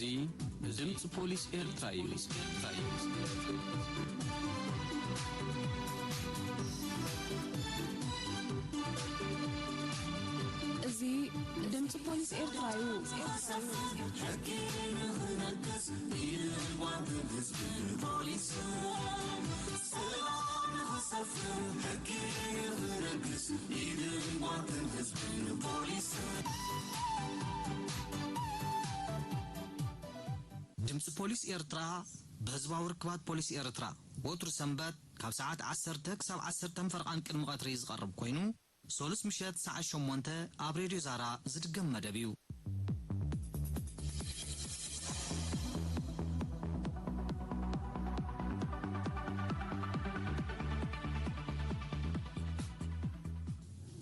እዚ ድምፂ ፖሊስ ኤርትራ እዩ። እዚ ድምፂ ፖሊስ ኤርትራ እዩ። ሕጊ ንኽነግስ ኢድን ጓንትን ህዝብን ፖሊስን ሰላም ንኽሰፍን ሕጊ ንኽነግስ ኢድን ጓንትን ህዝብን ፖሊስን። ድምፂ ፖሊስ ኤርትራ ብህዝባዊ ርክባት ፖሊስ ኤርትራ ወትሩ ሰንበት ካብ ሰዓት ዓሰርተ ክሳብ ዓሰርተ ፈረቓን ቅድሚ ቀትሪ ዝቐርብ ኮይኑ፣ ሶሉስ ምሸት ሰዓት ሸሞንተ ኣብ ሬድዮ ዛራ ዝድገም መደብ እዩ።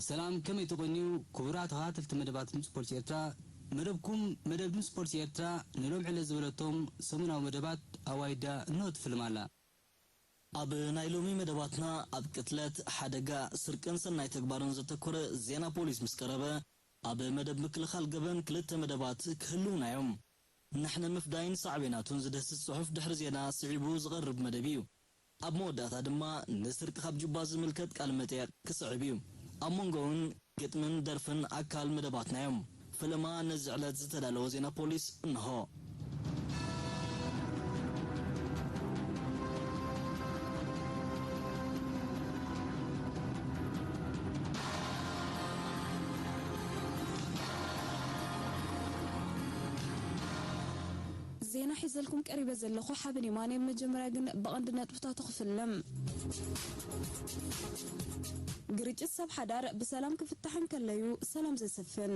ሰላም፣ ከመይ ተኾንዩ? ክቡራት ተኸታተልቲ መደባት ድምፂ ፖሊስ ኤርትራ፣ መደብኩም መደብ ድምፂ ፖሊስ ኤርትራ ንሎም ዕለት ዝበለቶም ሰሙናዊ መደባት ኣዋይዳ እንሆ ትፍልም ኣላ። ኣብ ናይ ሎሚ መደባትና ኣብ ቅትለት፣ ሓደጋ፣ ስርቅን ሰናይ ተግባርን ዘተኮረ ዜና ፖሊስ ምስ ቀረበ፣ ኣብ መደብ ምክልኻል ገበን ክልተ መደባት ክህልዉና እዮም። ንሕነ ምፍዳይን ሳዕቤናቱን ዝድህስስ ጽሑፍ ድሕሪ ዜና ስዒቡ ዝቐርብ መደብ እዩ። ኣብ መወዳእታ ድማ ንስርቂ ካብ ጁባ ዝምልከት ቃለ መጠይቕ ክስዕብ እዩ። ኣብ መንጎ እውን ግጥምን ደርፍን ኣካል መደባትና እዮም። ፍልማ ነዚ ዕለት ዝተዳለወ ዜና ፖሊስ እንሆ። ዜና ሒዘልኩም ቀሪበ ዘለኹ ሓበን የማነ። መጀመርያ ግን ብቐንዲ ነጥብታቱ ክፍልም። ግርጭት ሰብ ሓዳር ብሰላም ክፍታሕ እንከለዩ ሰላም ዘሰፍን።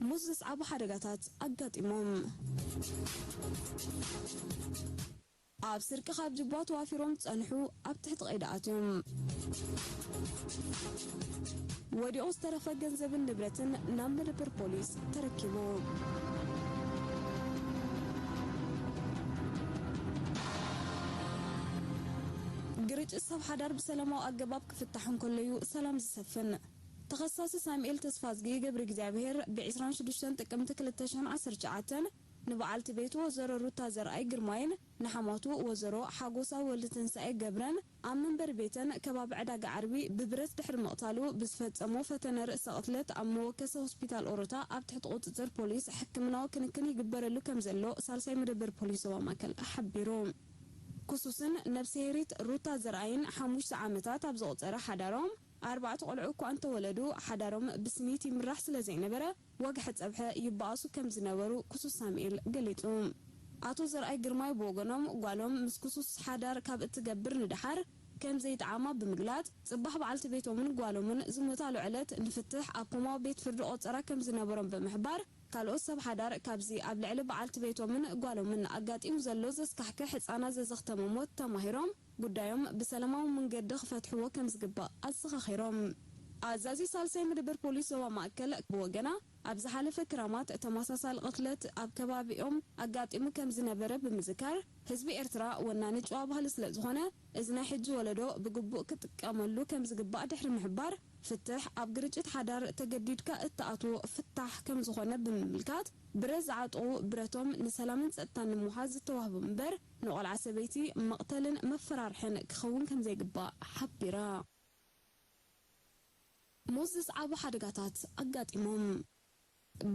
ሙዝ ዘስዓቡ ሓደጋታት ኣጋጢሞም። ኣብ ስርቂ ካብ ጅባ ተዋፊሮም ዝጸንሑ ኣብ ትሕቲ ቀይዲ ኣትዮም። ወዲቑ ዝተረፈ ገንዘብን ንብረትን ናብ መደበር ፖሊስ ተረኪቡ። ግርጭት ሰብ ሓዳር ብሰላማዊ ኣገባብ ክፍታሕ እንከሎ'ዩ ሰላም ዝሰፍን። ተኸሳሲ ሳሙኤል ተስፋዝጊ ገብረ እግዚኣብሔር ብ ዕስራን ሽዱሽተን ጥቅምቲ ክልተ ሽሕን ዓሰርተ ትሽዓተን ንበዓልቲ ቤቱ ወይዘሮ ሩታ ዘርኣይ ግርማይን ንሓማቱ ወይዘሮ ሓጎሳ ወልደትንሳኤ ገብረን ኣብ መንበሪ ቤተን ከባቢ ዕዳጋ ዓርቢ ብብረት ድሕሪ ምቕታሉ ብዝፈጸሞ ፈተነ ርእሰ ቅትለት ኣብ መወከሲ ሆስፒታል ኦሮታ ኣብ ትሕቲ ቁጽጽር ፖሊስ ሕክምናዊ ክንክን ይግበረሉ ከም ዘሎ ሳልሳይ መደበር ፖሊስ ዞባ ማእከል ሓቢሩ። ክሱስን ነብሰሄሪት ሩታ ዘርኣይን ሓሙሽተ ዓመታት ኣብ ዘቑጸረ ሓዳሮም ኣርባዕተ ቆልዑ እኳ እንተወለዱ፣ ሓዳሮም ብስኒት ይምራሕ ስለ ዘይነበረ፣ ወግሐ ጸብሐ ይበኣሱ ከም ዝነበሩ ክሱስ ሳሙኤል ገሊጹ። ኣቶ ዘርኣይ ግርማይ ብወገኖም፣ ጓሎም ምስ ክሱስ ሓዳር ካብ እትገብር ንደሓር ከም ዘይጠዓማ ብምግላጽ፣ ጽባሕ በዓልቲ ቤቶምን ጓሎምን ዝሞታሉ ዕለት ንፍትሕ ኣብ ኮማዊ ቤት ፍርዲ ቆጸራ ከም ዝነበሮም ብምሕባር፣ ካልኦት ሰብ ሓዳር ካብዚ ኣብ ልዕሊ በዓልቲ ቤቶምን ጓሎምን ኣጋጢሙ ዘሎ ዘስካሕክሕ ህጻናት ዘዘኽተመ ሞት ተማሂሮም፣ ጉዳዮም ብሰላማዊ መንገዲ ክፈትሕዎ ከም ዝግባእ ኣዘኻኺሮም። ኣዛዚ ሳልሳይ መደበር ፖሊስ ዞባ ማእከል ብወገና፣ ኣብ ዝሓለፈ ክራማት ተመሳሳሊ ቅትለት ኣብ ከባቢኦም ኣጋጢሙ ከም ዝነበረ ብምዝካር፣ ህዝቢ ኤርትራ ወናኒ ጨዋ ባህሊ ስለ ዝኾነ፣ እዚ ናይ ሕጂ ወለዶ ብግቡእ ክጥቀመሉ ከም ዝግባእ ድሕሪ ምሕባር፣ ፍትሕ ኣብ ግርጭት ሓዳር ተገዲድካ እትኣትዎ ፍታሕ ከም ዝኾነ ብምምልካት፣ ብረት ዝዓጠቑ ብረቶም ንሰላምን ጸጥታን ንምውሓስ ዝተዋህቦም እምበር፣ ንቖልዓ ሰበይቲ መቕተልን መፈራርሕን ክኸውን ከም ዘይግባእ ሓቢራ። ሞት ዘስዓቡ ሓደጋታት ኣጋጢሞም።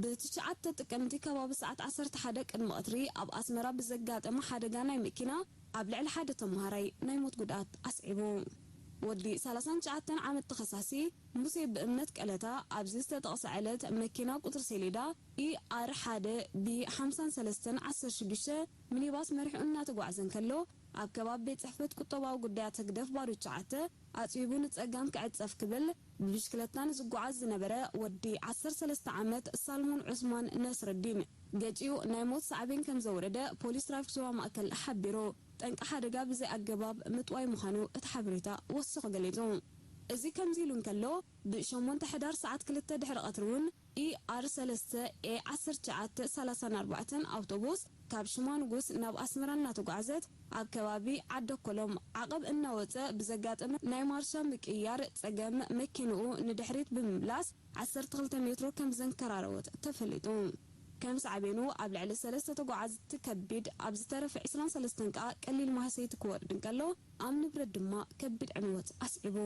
ብትሽዓተ ጥቅምቲ ከባቢ ሰዓት ዓሰርተ ሓደ ቅድሚ ቀትሪ ኣብ ኣስመራ ብዘጋጠመ ሓደጋ ናይ መኪና ኣብ ልዕሊ ሓደ ተመሃራይ ናይ ሞት ጉድኣት ኣስዒቡ። ወዲ ሰላሳን ትሽዓተን ዓመት ተኸሳሲ ሙሴ ብእምነት ቀለታ ኣብዚ ዝተጠቕሰ ዕለት መኪና ቁጽሪ ሰሌዳ ኢ ኣር ሓደ ቢ ሓምሳን ሰለስተን ዓሰርተ ሽዱሽተ ሚኒባስ መሪሑ እናተጓዕዘ እንከሎ፣ ኣብ ከባቢ ቤት ጽሕፈት ቁጠባዊ ጉዳያት ህግደፍ ባዶ ትሽዓተ ኣጽቢቡ ንጸጋም ክዕጸፍ ክብል ብብሽክለታ ንዝጓዓዝ ዝነበረ ወዲ ዓሰርተ ሰለስተ ዓመት ሳልሞን ዑስማን ነስረዲን ገጭዩ ናይ ሞት ሳዕቤን ከም ዘውረደ ፖሊስ ትራፊክ ዞባ ማእከል ሓቢሩ። ጠንቂ ሓደጋ ብዘይ ኣገባብ ምጥዋይ ምዃኑ እቲ ሓበሬታ ወሲኹ ገሊጹ። እዚ ከምዚ ኢሉ እንከሎ፣ ብሸሞንተ ሕዳር ሰዓት ክልተ ድሕሪ ቀትሪ እውን ኢ ኣር ሰለስተ ኤ ዓሰርተ ትሽዓተ ሰላሳን ኣርባዕተን ኣውቶቡስ ካብ ሽማ ንጉስ ናብ ኣስመራ እናተጓዕዘት ኣብ ከባቢ ዓደኮሎም ዓቐብ እናወጸ ብዘጋጠመ ናይ ማርሻ ምቅይያር ጸገም መኪንኡ ንድሕሪት ብምምላስ ዓሰርተ ክልተ ሜትሮ ከም ዘንከራረወት ተፈሊጡ። ከም ሳዕቤኑ ኣብ ልዕሊ ሰለስተ ተጓዓዝቲ ከቢድ፣ ኣብ ዝተረፈ ዕስራን ሰለስተን ከኣ ቀሊል ማህሰይቲ ክወርድ እንከሎ፣ ኣብ ንብረት ድማ ከቢድ ዕንወት ኣስዒቡ።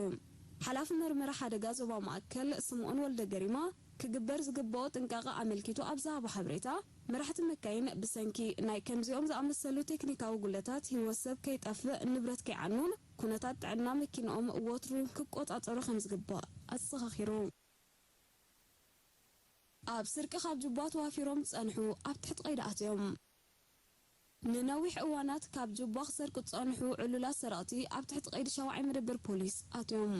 ሓላፊ መርመራ ሓደጋ ዞባ ማእከል ስምኦን ወልደ ገሪማ፣ ክግበር ዝግብኦ ጥንቃቐ ኣመልኪቱ ኣብ ዝሃቦ ሓበሬታ፣ መራሕቲ መካይን ብሰንኪ ናይ ከምዚኦም ዝኣመሰሉ ቴክኒካዊ ጉለታት ህይወት ሰብ ከይጠፍእ፣ ንብረት ከይዓኑን ኩነታት ጥዕና መኪንኦም ወትሩ ክቆጻጸሩ ከም ዝግባእ ኣዘኻኺሩ። ኣብ ስርቂ ካብ ጁባ ተዋፊሮም ዝጸንሑ ኣብ ትሕቲ ቀይዲ ኣትዮም። ንነዊሕ እዋናት ካብ ጁባ ክሰርቁ ዝጸንሑ ዕሉላት ሰረቕቲ ኣብ ትሕቲ ቀይዲ ሻውዓይ መደበር ፖሊስ ኣትዮም።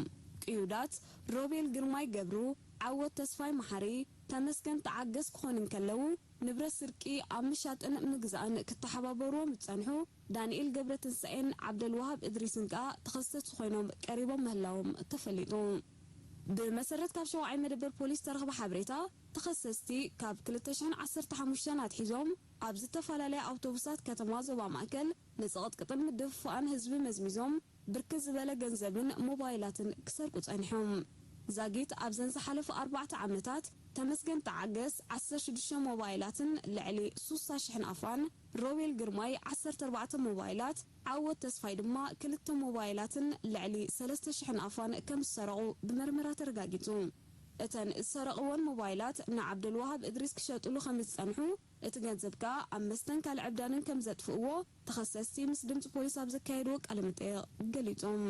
ቅዩዳት ሮቤል ግርማይ ገብሩ፣ ዓወት ተስፋይ መሓሪ፣ ተመስገን ተዓገስ ክኾኑ እንከለዉ፣ ንብረት ስርቂ ኣብ ምሻጥን ምግዛእን ክተሓባበርዎም ዝጸንሑ ዳንኤል ገብረትንሳኤን ዓብደልዋሃብ እድሪስን ከኣ ተኸሰስቲ ኮይኖም ቀሪቦም ምህላዎም ተፈሊጡ። ብመሰረት ካብ ሻውዓይ መደበር ፖሊስ ዝተረኽበ ሓበሬታ፣ ተኸሰስቲ ካብ ክልተ ሽሕን ዓሰርተ ሓሙሽተን ኣትሒዞም ኣብ ዝተፈላለያ ኣውቶቡሳት ከተማ ዞባ ማእከል ንጽቕጥቅጥን ምድፍፋእን ህዝቢ መዝሚዞም ብርክት ዝበለ ገንዘብን ሞባይላትን ክሰርቁ ጸኒሖም። ዛጊት ኣብዘን ዝሓለፉ ኣርባዕተ ዓመታት ተመስገን ተዓገስ ዓሰርተ ሽዱሽተ ሞባይላትን ልዕሊ ስሳ ሽሕን ኣፋን፣ ሮቤል ግርማይ ዓሰርተ ኣርባዕተ ሞባይላት፣ ዓወት ተስፋይ ድማ ክልተ ሞባይላትን ልዕሊ ሰለስተ ሽሕን ኣፋን ከም ዝሰረቑ ብመርመራ ተረጋጊጹ። እተን ዝሰረቕወን ሞባይላት ንዓብደልዋሃብ እድሪስ ክሸጥሉ ከም ዝጸንሑ፣ እቲ ገንዘብ ከኣ ኣብ መስተን ካልእ ዕብዳንን ከም ዘጥፍእዎ ተኸሰስቲ ምስ ድምጺ ፖሊስ ኣብ ዘካየድዎ ቃለ መጠይቕ ገሊጾም።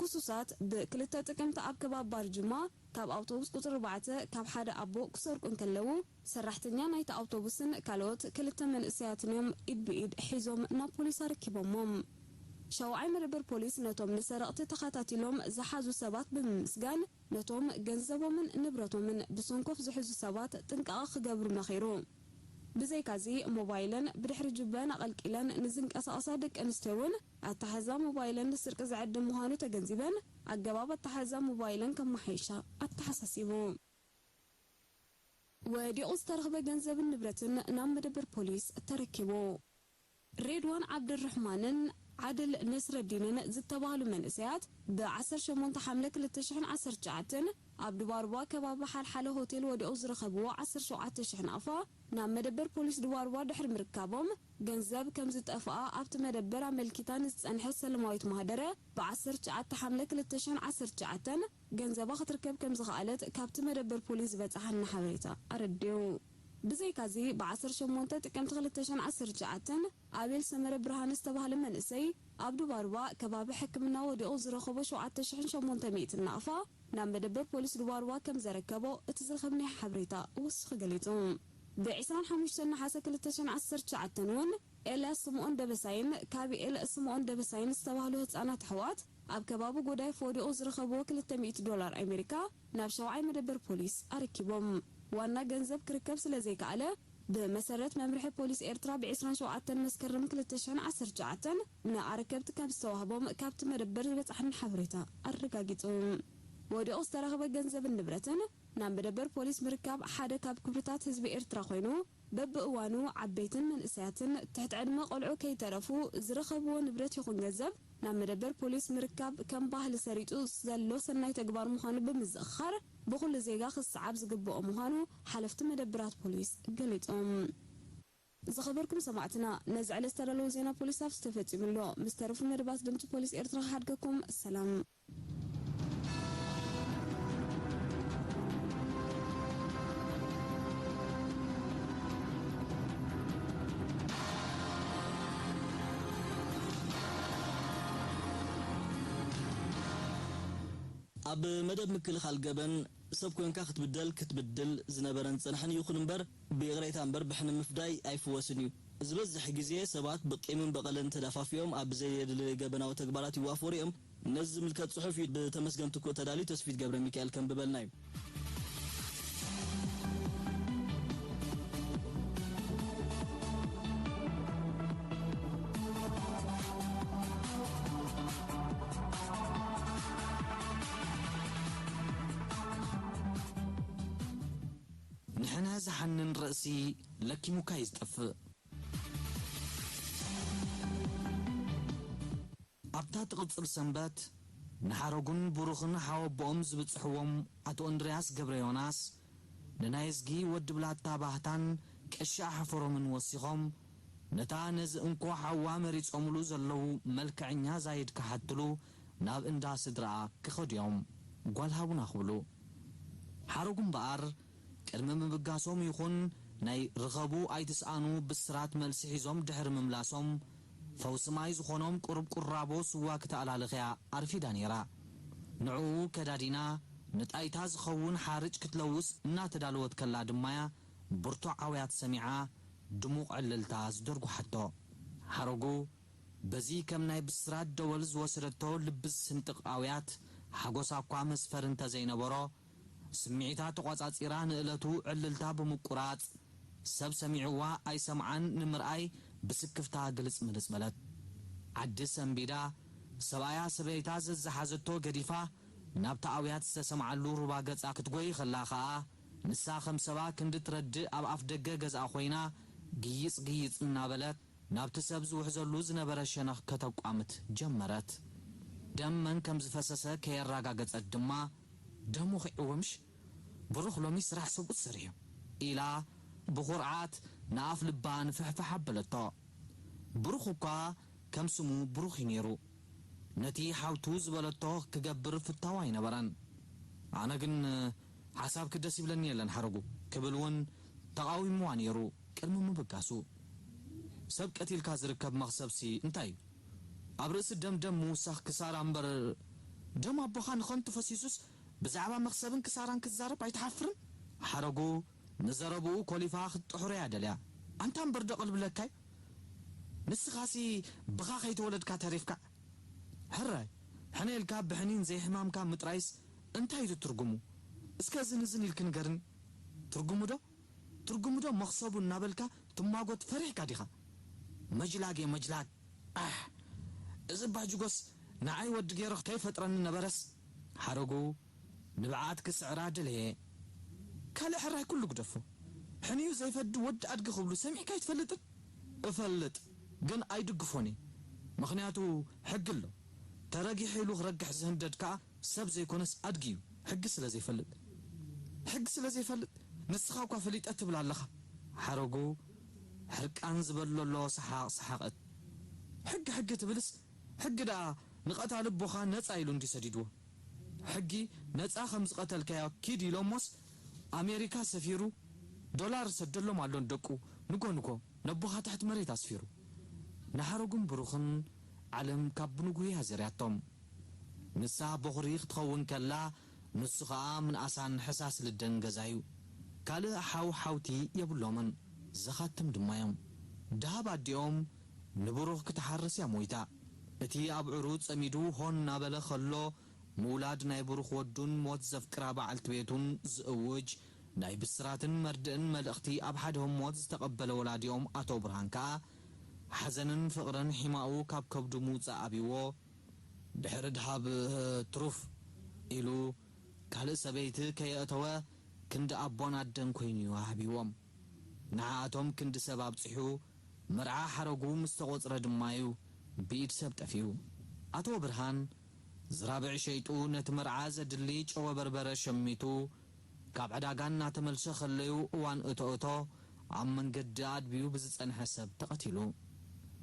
ክሱሳት ብክልተ ጥቅምቲ ኣብ ከባቢ ባርጅማ ካብ ኣውቶቡስ ቁጽሪ ኣርባዕተ ካብ ሓደ ኣቦ ክሰርቁ እንከለዉ፣ ሰራሕተኛ ናይቲ ኣውቶቡስን ካልኦት ክልተ መንእሰያትን እዮም ኢድ ብኢድ ሒዞም ናብ ፖሊስ ኣረኪቦሞም። ሻውዓይ መደበር ፖሊስ ነቶም ንሰረቕቲ ተኸታቲሎም ዝሓዙ ሰባት ብምምስጋን፣ ነቶም ገንዘቦምን ንብረቶምን ብሰንኮፍ ዝሕዙ ሰባት ጥንቃቐ ክገብሩ መኺሩ። ብዘይካዚ፣ ሞባይለን ብድሕሪ ጁበን ኣቐልቂለን ንዝንቀሳቐሳ ደቂ ኣንስትዮ እውን ኣተሓሕዛ ሞባይለን ንስርቂ ዝዕድም ምዃኑ ተገንዚበን፣ ኣገባብ ኣተሓሕዛ ሞባይለን ከመሓይሻ ኣተሓሳሲቡ። ወዲቑ ዝተረኽበ ገንዘብን ንብረትን ናብ መደበር ፖሊስ ተረኪቡ። ሬድዋን ዓብድራሕማንን ዓድል ነስረዲንን ዝተባህሉ መንእሰያት፣ ብ ዓሰርተ ሸሞንተ ሓምለ ክልተ ሽሕን ዓሰርተ ትሽዓተን ኣብ ድባርባ ከባቢ ሓልሓለ ሆቴል ወዲቑ ዝረኸብዎ ዓሰርተ ሸውዓተ ሽሕ ናቕፋ ናብ መደበር ፖሊስ ድባርባ ድሕሪ ምርካቦም፣ ገንዘብ ከም ዝጠፍኣ ኣብቲ መደበር ኣመልኪታ ንዝጸንሐት ሰለማዊት ማህደረ፣ ብ ዓሰርተ ትሽዓተ ሓምለ ክልተ ሽሕን ዓሰርተ ትሽዓተን ገንዘባ ክትርከብ ከም ዝኸኣለት ካብቲ መደበር ፖሊስ ዝበጽሓና ሓበሬታ ኣረዲኡ። ብዘይካዚ፣ ብ ዓሰርተ ሸሞንተ ጥቅምቲ ክልተ ሽሕን ዓሰርተ ትሽዓተን ኣቤል ሰመረ ብርሃነ ዝተባህለ መንእሰይ፣ ኣብ ዱባሩባ ከባቢ ሕክምና ወዲቑ ዝረኸቦ ሸውዓተ ሽሕን ሸሞንተ ሚእትን ናቕፋ ናብ መደበር ፖሊስ ዱባሩባ ከም ዘረከቦ እቲ ዝረኸብናዮ ሓበሬታ ወሲኹ ገሊጹ። ብ ዕስራን ሓሙሽተን ነሓሰ ክልተ ሽሕን ዓሰርተ ትሽዓተን እውን ኤልያስ ስምኦን ደበሳይን ካቢኤል ስምኦን ደበሳይን ዝተባህሉ ህጻናት ኣሕዋት ኣብ ከባቢ ጎዳይፍ ወዲቑ ዝረኸብዎ ክልተ ሚእቲ ዶላር ኣሜሪካ ናብ ሻውዓይ መደበር ፖሊስ ኣረኪቦም። ዋና ገንዘብ ክርከብ ስለ ዘይከኣለ፣ ብመሰረት መምርሒ ፖሊስ ኤርትራ ብ ዕስራን ሸውዓተን መስከረም ክልተ ሽሕን ዓሰርተ ትሽዓተን ንኣረከብቲ ካብ ዝተዋህቦም ካብቲ መደበር ዝበጽሓና ሓበሬታ ኣረጋጊጹ። ወዲቑ ዝተረኽበ ገንዘብን ንብረትን ናብ መደበር ፖሊስ ምርካብ ሓደ ካብ ክብርታት ህዝቢ ኤርትራ ኮይኑ፣ በብእዋኑ ዓበይትን መንእሰያትን ትሕቲ ዕድመ ቆልዑ ከይተረፉ ዝረኸብዎ ንብረት ይኹን ገንዘብ ናብ መደበር ፖሊስ ምርካብ ከም ባህሊ ሰሪጹ ዘሎ ሰናይ ተግባር ምዃኑ ብምዝኽኻር፣ ብኹሉ ዜጋ ክሰዓብ ዝግብኦ ምዃኑ ሓለፍቲ መደብራት ፖሊስ ገሊጾም። ዝኸበርኩም ሰማዕትና፣ ነዚ ዕለት ዝተዳለወ ዜና ፖሊስ ኣብዚ ተፈጺሙ ኣሎ። ምስ ተረፉ መደባት ድምጺ ፖሊስ ኤርትራ ክሓድገኩም። ሰላም። ኣብ መደብ ምክልኻል ገበን፣ ሰብ ኮንካ ክትብደል፣ ክትብድል ዝነበረን ዝጸንሐን ይኹን እምበር፣ ብይቕሬታ እምበር ብሕነ ምፍዳይ ኣይፍወስን እዩ። ዝበዝሕ ግዜ ሰባት ብቂምን በቐልን ተደፋፊኦም ኣብ ብዘየድሊ ገበናዊ ተግባራት ይዋፈሩ እዮም። ነዚ ዝምልከት ጽሑፍ እዩ ብተመስገን ትኩእ ተዳልዩ፣ ተስፊት ገብረሚካኤል ከንብበልና እዩ። ንሕነ ዝሓንን ርእሲ ለኪሙካ እዩ ዝጠፍእ። ኣብታ ትቕጽል ሰንበት ንሓረጉን ብሩኽን ሓወቦኦም ዝብጽሕዎም ኣቶ እንድርያስ ገብረዮናስ ንናይ እዝጊ ወዲ ብላታ ባህታን ቀሺ ኣሕፈሮምን ወሲኾም፣ ነታ ነዚ እንኮ ሓዋ መሪጾምሉ ዘለዉ መልክዐኛ ዛይድ ክሓትሉ ናብ እንዳ ስድራኣ ክኸዱ እዮም። ጓል ሃቡና ክብሉ። ሓረጉ እምበኣር፣ ቅድሚ ምብጋሶም ይኹን ናይ ርኸቡ ኣይትስኣኑ ብስራት መልሲ ሒዞም ድሕሪ ምምላሶም፣ ፈውሲ ማይ ዝኾኖም ቁሩብ ቁራቦ ስዋ ክተኣላልኽ'ያ ኣርፊዳ ነይራ። ንዕኡ ከዳዲና፣ ንጣይታ ዝኸውን ሓርጭ ክትለውስ እናተዳለወት ከላ ድማ'ያ ብርቱዕ ኣውያት ሰሚዓ፣ ድሙቕ ዕልልታ ዝደርጉሓቶ። ሓረጉ፣ በዚ ከም ናይ ብስራት ደወል ዝወሰደቶ ልቢ ዝስንጥቕ ኣውያት፣ ሓጎሳ እኳ መስፈሪ እንተዘይነበሮ፣ ስምዒታ ተቖጻጺራ ንእለቱ ዕልልታ ብምቁራጽ፣ ሰብ ሰሚዕዋ ኣይሰምዓን ንምርኣይ ብስክፍታ ግልጽ ምልጽ በለት። ዓዲ ሰንቢዳ፣ ሰብኣያ ሰበይታ ዘዝሓዘቶ ገዲፋ፣ ናብታ ኣውያት ዝተሰምዓሉ ሩባ ገጻ ክትጎይ ከላ ኸኣ፣ ንሳ ከም ሰባ ክንዲ ትረድእ ኣብ ኣፍ ደገ ገዝኣ ኮይና፣ ግይጽ ግይጽ እናበለት፣ ናብቲ ሰብ ዝውሕዘሉ ዝነበረ ሸነኽ ከተቋምት ጀመረት። ደም መን ከም ዝፈሰሰ ከየራጋገጸት ድማ፣ "ደሙ ኺዕዎ ምሽ? ብሩኽ ሎሚ ስራሕ ሰብኡት ሰሪሑ" ኢላ ብኹርዓት ንኣፍ ልባ ንፍሕፍሕ ኣበለቶ። ብሩኽ እኳ ከም ስሙ ብሩኽ እዩ ነይሩ። ነቲ ሓውቱ ዝበለቶ ክገብር ፍታው ኣይነበረን። "ኣነ ግን ሓሳብኪ ደስ ይብለኒ የለን ሓረጉ" ክብል እውን ተቓዊምዋ ነይሩ። ቅድሚ ምብጋሱ፣ "ሰብ ቀቲልካ ዝርከብ መኽሰብሲ እንታይ እዩ? ኣብ ርእሲ ደም ደም ምውሳኽ ክሳራ እምበር፣ ደም ኣቦኻ ንኸንቱ ፈሲሱስ ብዛዕባ መኽሰብን ክሳራን ክትዛረብ ኣይትሓፍርን?" ሓረጉ ንዘረብኡ ኮሊፋ ክትጥሕሮ እያ ደልያ። "ኣንታ እምበር ዶ ቅልብለካይ? ንስኻሲ ብኻ ከይተወለድካ ተሪፍካ። ሕራይ፣ ሕነ ኢልካ ብሕኒን ዘይሕማምካ ምጥራይስ እንታይ እዩ ትርጉሙ? እስከ ዝን ዝን ኢልኪ ንገርኒ። ትርጉሙ ዶ? ትርጉሙ ዶ መኽሰቡ እናበልካ ትማጎት ፈሪሕካ ዲኻ? መጅላግ እየ መጅላግ። ኣሕ! እዚ ባጅጎስ ንዓይ ወዲ ገይሩ ክተይፈጥረኒ ነበረስ" ሓረጉ ንብዓት ክስዕራ ደለየ። "ካልእ ሕራይ ኩሉ ግደፎ። ሕንዩ ዘይፈዲ ወዲ ኣድጊ ክብሉ ሰሚዕካ ኣይትፈልጥን?" "እፈልጥ፣ ግን ኣይድግፎን እየ። ምኽንያቱ ሕጊ ኣሎ። ተረጊሑ ኢሉ ክረግሕ ዝህንደድ ከኣ ሰብ ዘይኮነስ ኣድጊ እዩ፣ ሕጊ ስለ ዘይፈልጥ።" "ሕጊ ስለ ዘይፈልጥ? ንስኻ እኳ ፈሊጠ ትብል ኣለኻ?" ሓረጉ ሕርቃን ዝበሎ ኣሎ ሰሓቕ ሰሓቐት። "ሕጊ ሕጊ ትብልስ፣ ሕጊ ደኣ ንቐታሊ ኣቦኻ ነጻ ኢሉ እንድዩ ሰዲድዎ። ሕጊ ነጻ ከም ዝቐተልካዮ ኪድ ኢሎሞስ ኣሜሪካ ሰፊሩ ዶላር ሰደሎም ኣሎ ንደቁ ንጎ ንጎ ነቦኻ ትሕቲ መሬት ኣስፊሩ።" ንሓረጉን ብሩኽን ዓለም ካብ ብንጉ እያ ዘርያቶም። ንሳ በኹሪ ክትኸውን ከላ፣ ንሱ ኸኣ ምንኣሳን ሕሳስ ልደን ገዛ እዩ። ካልእ ሓው ሓውቲ የብሎምን። ዘኻትም ድማ እዮም። ደሃብ ኣዲኦም ንብሩኽ ክትሓርስ እያ ሞይታ። እቲ ኣብዕሩ ጸሚዱ ሆን እናበለ ኸሎ፣ ምውላድ ናይ ብሩኽ ወዱን ሞት ዘፍቅራ በዓልቲ ቤቱን ዝእውጅ ናይ ብስራትን መርድእን መልእኽቲ ኣብ ሓደ ህሞት ዝተቐበለ ወላዲኦም ኣቶ ብርሃን ከኣ፣ ሓዘንን ፍቕርን ሒማኡ ካብ ከብዱ ምውጻእ ኣብይዎ፣ ድሕሪ ድሃብ ትሩፍ ኢሉ ካልእ ሰበይቲ ከየእተወ ክንዲ ኣቦን ኣደን ኮይኑ እዩ ዓብይዎም። ንዓኣቶም ክንዲ ሰብ ኣብጺሑ፣ መርዓ ሓረጉ ምስ ተቖጽረ ድማ እዩ ብኢድ ሰብ ጠፊኡ። ኣቶ ብርሃን ዝራብዕ ሸይጡ ነቲ መርዓ ዘድሊ ጨወ በርበረ ሸሚቱ፣ ካብ ዕዳጋ እናተመልሰ ከለዩ እዋን እቶ እቶ ኣብ መንገዲ ኣድብዩ ብዝጸንሐ ሰብ ተቐቲሉ።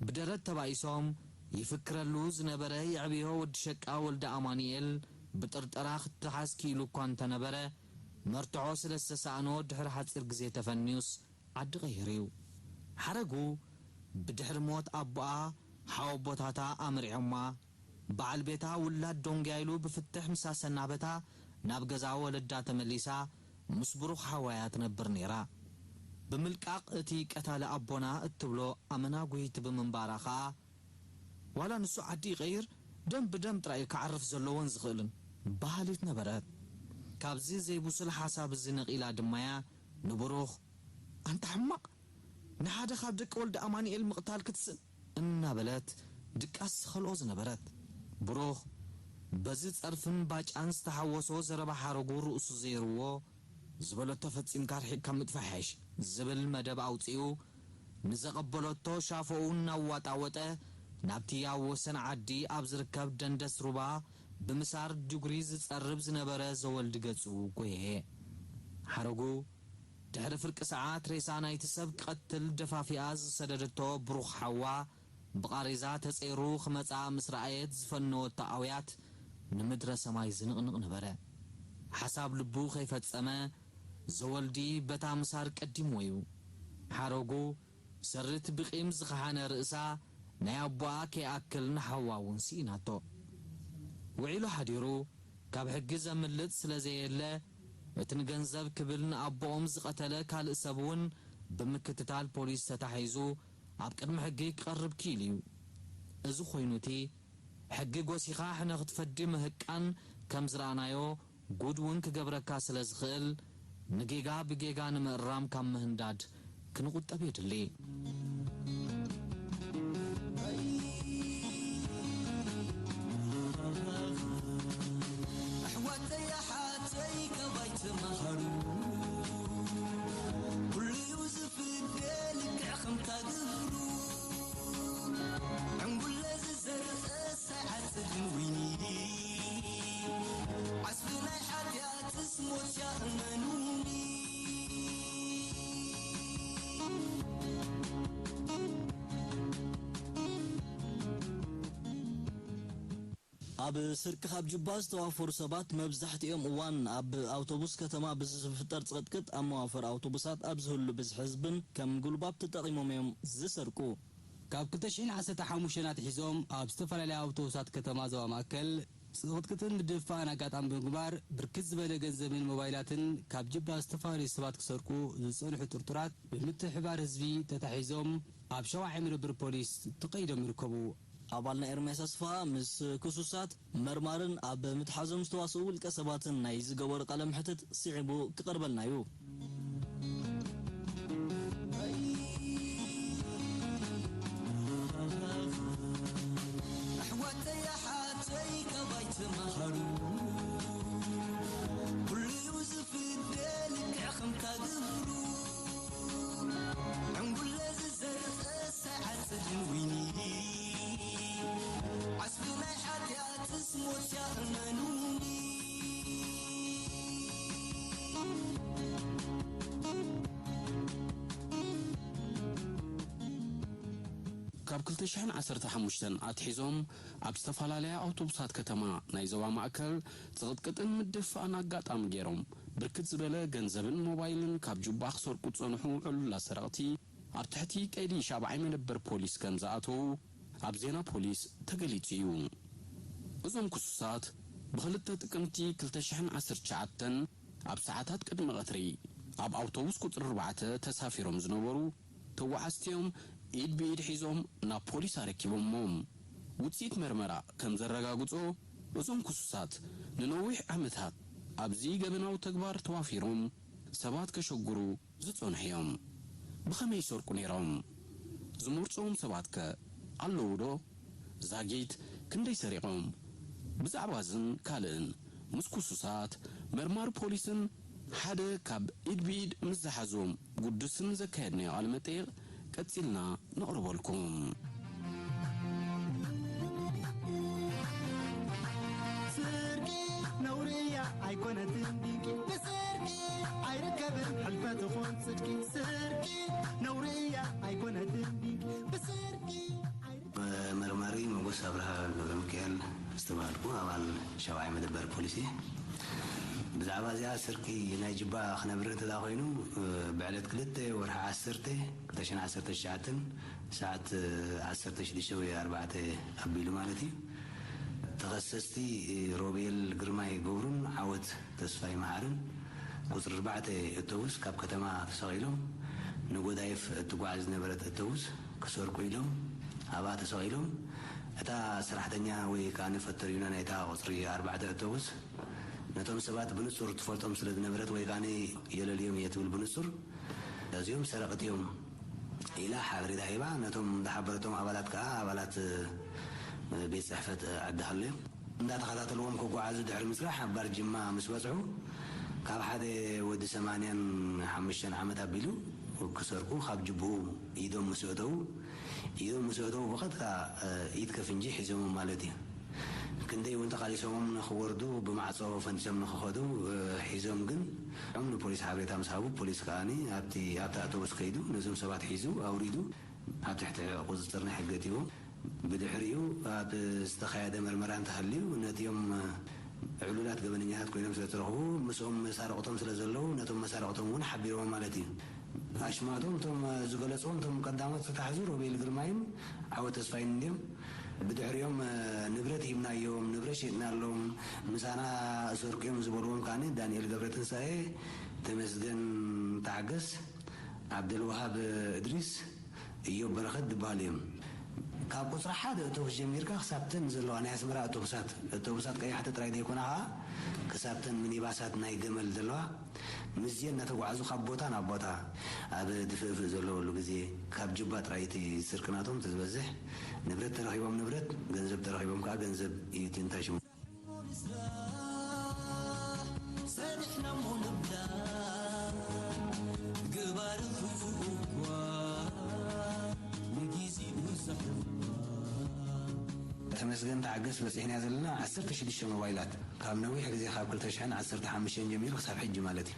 ብደረት ተባኢሶም ይፍክረሉ ዝነበረ የዕብዮ ወዲ ሸቃ ወልደ ኣማኑኤል ብጥርጠራ ክትሓዝ ክኢሉ እኳ እንተነበረ፣ መርትዖ ስለ ዝተሳእኖ ድሕሪ ሓጺር ግዜ ተፈንዩስ ዓዲ ቀይሩ እዩ። ሓረጉ ብድሕሪ ሞት ኣቦኣ ሓወቦታታ ኣምሪዖማ። በዓል ቤታ ውላድ ዶንግያ ኢሉ ብፍትሕ ምስ ኣሰናበታ፣ ናብ ገዛ ወለዳ ተመሊሳ ምስ ብሩኽ ሓዋያ ትነብር ነይራ። ብምልቃቕ እቲ ቀታሊ ኣቦና እትብሎ ኣመና ጉሂት ብምንባራ ኸኣ፣ ዋላ ንሱ ዓዲ ይቐይር፣ ደም ብደም ጥራይ እዩ ክዓርፍ ዘለዎን ዝኽእልን በሃሊት ነበረት። ካብዚ ዘይብሱል ሓሳብ እዚ ነቒላ ድማ'ያ ንብሩኽ፣ "ኣንታ ሕማቕ፣ ንሓደ ካብ ደቂ ወልደ ኣማኑኤል ምቕታል ክትስእን?" እናበለት ድቃስ ትኸልኦ ዝነበረት። ብሩኽ በዚ ጸርፍን ባጫን ዝተሓወሶ ዘረባ ሓረጉ ርእሱ ዘይርዎ፣ "ዝበለቶ ፈጺምካ ርሒቕካ ምጥፋእ ይሓይሽ" ዝብል መደብ ኣውጺኡ፣ ንዘቐበለቶ ሻፎኡ እናዋጣወጠ፣ ናብቲ ኣብ ወሰን ዓዲ ኣብ ዝርከብ ደንደስ ሩባ ብምሳር ድጉሪ ዝጸርብ ዝነበረ ዘወልዲ ገጹ ጎየየ። ሓረጉ ድሕሪ ፍርቂ ሰዓት ሬሳ ናይቲ ሰብ ክቐትል ደፋፊኣ ዝሰደደቶ ብሩኽ ሓዋ፣ ብቓሬዛ ተጸይሩ ክመጽኣ ምስ ረኣየት ዝፈነወቶ ኣውያት ንምድረ ሰማይ ዝንቕንቕ ነበረ። ሓሳብ ልቡ ከይፈጸመ፣ ዘወልዲ በታ ምሳር ቀዲምዎ እዩ። ሓረጉ፣ ሰርት ብቂም ዝኸሓነ ርእሳ ናይ ኣቦኣ ከይኣክል ንሓዋ እውን ስኢናቶ። ውዒሉ ሓዲሩ ካብ ሕጊ ዘምልጥ ስለ ዘየለ፣ እቲ ንገንዘብ ክብል ንኣቦኦም ዝቐተለ ካልእ ሰብ እውን ብምክትታል ፖሊስ ተታሒዙ ኣብ ቅድሚ ሕጊ ክቐርብ ክኢሉ እዩ። እዚ ኮይኑ እቲ ሕጊ ጎሲኻ ሕነ ክትፈዲ ምህቃን ከም ዝረኣናዮ ጉድ እውን ክገብረካ ስለ ዝኽእል፣ ንጌጋ ብጌጋ ንምእራም ካብ ምህንዳድ ክንቑጠብ የድሊ። ኣሕዋተይ ኣሓተይ ካባይ ተማሃሩ፣ ኩሉ እዩ ዝፍደ ልክዕ ከምታ ግብሩ። ዕንጉለ ዝዘርእ ሳይዓጽድን ወይኒ፣ ዓስቢ ናይ ሓጢኣትስ ሞት እያ እመኑኒ። ኣብ ስርቂ ካብ ጁባ ዝተዋፈሩ ሰባት መብዛሕትኦም እዋን ኣብ ኣውቶቡስ ከተማ ብዝፍጠር ጽቕጥቅጥ ኣብ መዋፈር ኣውቶቡሳት ኣብ ዝህሉ ብዝሒ ህዝብን ከም ጉልባብ ተጠቒሞም እዮም ዝሰርቁ። ካብ ክልተ ሽሕን ዓሰርተ ሓሙሽተን ኣትሒዞም ኣብ ዝተፈላለያ ኣውቶቡሳት ከተማ ዞባ ማእከል ጽቕጥቅጥን ምድፍፋእን ኣጋጣሚ ብምግባር ብርክት ዝበለ ገንዘብን ሞባይላትን ካብ ጅባ ዝተፈላለዩ ሰባት ክሰርቁ ዝጸንሑ ጥርጡራት ብምትሕባር ህዝቢ ተታሒዞም ኣብ ሸውዓይ መደበር ፖሊስ ተቐይዶም ይርከቡ። ኣባልና ኤርምያስ ኣስፍሃ ምስ ክሱሳት መርማርን ኣብ ምትሓዞም ዝተዋስኡ ውልቀ ሰባትን ናይ ዝገበሩ ቃለ መሕትት ስዒቡ ክቐርበልና እዩ። ኣሕዋተይ ኣሓተይ ካባይ ተማሃሩ፣ ኩሉ እዩ ዝፍደ ልክዕ ከምታ ግብሩ። ዕንጉለ ዝዘርእ ሳይዓጽድን ወይኒ፣ ዓስቢ ናይ ሓጢኣትስ ሞት እያ እመኑኒ። ካብ ክልተ ሽሕን ዓሰርተ ሓሙሽተን ኣትሒዞም ኣብ ዝተፈላለያ ኣውቶቡሳት ከተማ ናይ ዞባ ማእከል ጽቕጥቅጥን ምድፍፋእን ኣጋጣሚ ገይሮም ብርክት ዝበለ ገንዘብን ሞባይልን ካብ ጁባ ክሰርቁ ዝጸንሑ ዕሉላት ሰረቕቲ ኣብ ትሕቲ ቀይዲ ሻብዓይ መደበር ፖሊስ ከም ዝኣተዉ ኣብ ዜና ፖሊስ ተገሊጹ እዩ። እዞም ክሱሳት ብኽልተ ጥቅምቲ ክልተ ሽሕን ዓሰርተ ትሽዓተን ኣብ ሰዓታት ቅድሚ ቀትሪ ኣብ ኣውቶቡስ ቁጽሪ ኣርባዕተ ተሳፊሮም ዝነበሩ ተጓዓዝቲ እዮም ኢድ ብኢድ ሒዞም ናብ ፖሊስ ኣረኪቦሞም። ውጽኢት መርመራ ከም ዘረጋግጾ፣ እዞም ክሱሳት ንነዊሕ ዓመታት ኣብዚ ገበናዊ ተግባር ተዋፊሮም ሰባት ከሸግሩ ዝጸንሑ እዮም። ብኸመይ ይሰርቁ ነይሮም? ዝመርጽዎም ሰባትከ ኣለዉ ዶ? ዛጊት ክንደይ ሰሪቖም? ብዛዕባ እዝን ካልእን ምስ ክሱሳት፣ መርማሪ ፖሊስን ሓደ ካብ ኢድ ብኢድ ምስ ዝሓዞም ግዱስን ዘካየድናዮ ቃለ መጠይቕ ቀጺልና ነቕርበልኩም። ስርቂ ነውሪ እያ ኣይኮነትን ድንቂ፣ ብስርቂ ኣይርከብን ሕልፈት ይኹን ጽድቂ። ስርቂ ነውሪ እያ ኣይኮነትን ድንቂ፣ ብስርቂ ኣይርከብን መርማሪ ሞጎስ ኣብርሃ ገብረሚካኤል ዝተባህልኩ ኣባል ሻብዓይ መደበር ፖሊስ እየ። ብዛዕባ እዚኣ ስርቂ ናይ ጅባ ክነብር እንተ ደኣ ኮይኑ፣ ብዕለት ክልተ ወርሒ ዓሰርተ ክልተ ሽሕን ዓሰርተ ትሽዓተን ሰዓት ዓሰርተ ሽዱሽተ ወይ ኣርባዕተ ኣቢሉ ማለት እዩ። ተኸሰስቲ ሮቤል ግርማይ ገብሩን ዓወት ተስፋይ መዓርን ቁጽሪ ኣርባዕተ ኣውቶቡስ ካብ ከተማ ተሰቒሎም ንጎዳይፍ እትጓዓዝ ዝነበረት ኣውቶቡስ ክሰርቁ ኢሎም ኣብኣ ተሰቒሎም፣ እታ ሰራሕተኛ ወይ ከኣ ፈተሪና ናይታ ቁጽሪ ኣርባዕተ ኣውቶቡስ ነቶም ሰባት ብንጹር ትፈልጦም ስለ ዝነበረት ወይ ከኣ የለልዮም እየ ትብል ብንጹር፣ እዚኦም ሰረቕቲ እዮም ኢላ ሓበሬታ ሂባ። ነቶም ዝሓበረቶም ኣባላት ከኣ ኣባላት ቤት ጽሕፈት ዓዲ ሃሎ እዮም። እንዳተኸታተልዎም ክጓዓዙ ድሕሪ ምጽራሕ ኣብ ባር ጅማ ምስ በጽሑ፣ ካብ ሓደ ወዲ ሰማንያን ሓሙሽተን ዓመት ኣቢሉ ክሰርቁ ካብ ጅብኡ ኢዶም ምስ ኣእተዉ፣ ኢዶም ምስ ኣእተዉ ብቐጥታ ኢድ ከፍንጂ ሒዞሞም ማለት እዩ። ክንደይ እውን ተቓሊሶሞም ንኽወርዱ ብማዕጾ ፈንቲሶም ንኽኸዱ ሒዞም ግን ንፖሊስ ሓበሬታ ምስ ሃቡ ፖሊስ ከኣ ኣብቲ ኣብቲ ኣውቶቡስ ከይዱ ነዞም ሰባት ሒዙ ኣውሪዱ ኣብ ትሕቲ ቁፅፅር ናይ ሕጊ ኣእትይዎም። ብድሕሪኡ ኣብ ዝተኻየደ መርመራ እንተሃልዩ ነቲኦም ዕሉላት ገበነኛታት ኮይኖም ስለዝተረኽቡ ምስኦም መሳርቕቶም ስለዘለዉ ነቶም መሳርቕቶም እውን ሓቢሮም ማለት እዩ። ኣሽማቶም እቶም ዝገለፅዎም እቶም ቀዳሞት ዝተታሕዙ ሮቤል ግርማይን ዓወት ተስፋይን እንድዮም። ብድሕሪኦም ንብረት ሂብናዮም፣ ንብረት ሸጥናሎም፣ ምሳና እሰርቁ እዮም ዝበልዎም ከኣ ዳንኤል ገብረትንሳኤ፣ ተመስገን ታዕገስ፣ ዓብደልወሃብ እድሪስ፣ እዮብ በረኸት ዝበሃሉ እዮም። ካብ ቁፅሪ ሓደ ኣውቶቡስ ጀሚርካ ክሳብ ተን ዘለዋ ናይ ኣስመራ ኣውቶቡሳት፣ ኣውቶቡሳት ቀያሕቲ ጥራይ ዘይኮና ከዓ ክሳብ ተን ሚኒባሳት ናይ ገመል ዘለዋ ምስዚኤን እናተጓዓዙ ካብ ቦታ ናብ ቦታ ኣብ ድፍእፍእ ዘለወሉ ግዜ ካብ ጁባ ጥራይ እቲ ስርቂ ናቶም እቲ ዝበዝሕ ንብረት ተረኺቦም ንብረት፣ ገንዘብ ተረኺቦም ከዓ ገንዘብ እዩ እቲ እንታይ ሽሙ። ሰሪሕና እሞ ንብላ ግባር ክፉእ እኳ ንጊዜኡ ዘሕልፋ። ተመስገን ተዓገስ በፂሕና ዘለና ዓሰርተ ሽዱሽተ ሞባይላት ካብ ነዊሕ ግዜ ካብ ክልተ ሽሕን ዓሰርተ ሓሙሽተን ጀሚሩ ክሳብ ሕጂ ማለት እዩ።